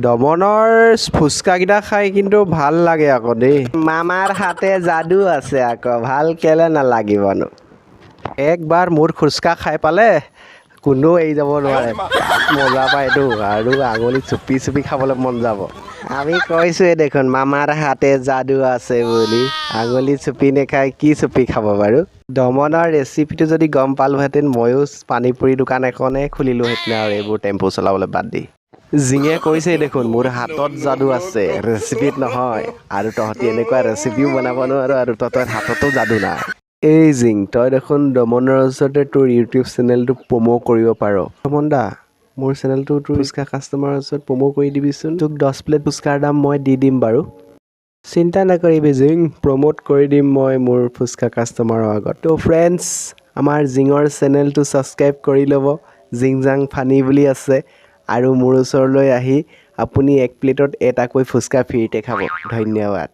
দমনৰ ফুচকাকেইটা খাই কিন্তু ভাল লাগে আকৌ দেই। মামাৰ হাতে যাদু আছে আকৌ, ভাল কেলে নালাগিবনো? একবাৰ মোৰ ফুচকা খাই পালে কোনো এৰি যাব নোৱাৰে। মজা পায়তো আৰু আঙুলি চুপি চুপি খাবলৈ মন যাব। আমি কৈছোৱে দেখোন, মামাৰ হাতে যাদু আছে বুলি। আঙুলি চুপি নেখাই কি চুপি খাব বাৰু? দমনৰ ৰেচিপিটো যদি গম পালোহেঁতেন, ময়ো পানীপুৰি দোকান এখনে খুলিলোহেঁতেন আৰু এইবোৰ টেম্পু চলাবলৈ বাদ দি। জিঙে কৈছেই দেখোন, মোৰ হাতত যাদু আছে, ৰেচিপিত নহয়। আৰু তহঁতি এনেকুৱা ৰেচিপিও বনাব নোৱাৰ আৰু তহঁতৰ হাততো যাদু নাই। এই জিং, তই দেখোন দমনৰ ওচৰতে তোৰ ইউটিউব চেনেলটো প্ৰম' কৰিব পাৰ। দমন দা, মোৰ চেনেলটো তোৰ ফুচকা কাষ্টমাৰৰ ওচৰত প্ৰম' কৰি দিবিচোন। তোক 10 প্লেট ফুচকাৰ দাম মই দি দিম বাৰু। চিন্তা নকৰিবি জিং, প্ৰম'ট কৰি দিম মই মোৰ ফুচকা কাষ্টমাৰৰ আগত। ত' ফ্ৰেণ্ডছ, আমাৰ জিঙৰ চেনেলটো ছাবস্ক্ৰাইব কৰি ল'ব, জিং জাং ফানি বুলি আছে। আৰু মোৰ ওচৰলৈ আহি আপুনি এক প্লেটত এটাকৈ ফুচকা ফ্ৰীতে খাব। ধন্যবাদ।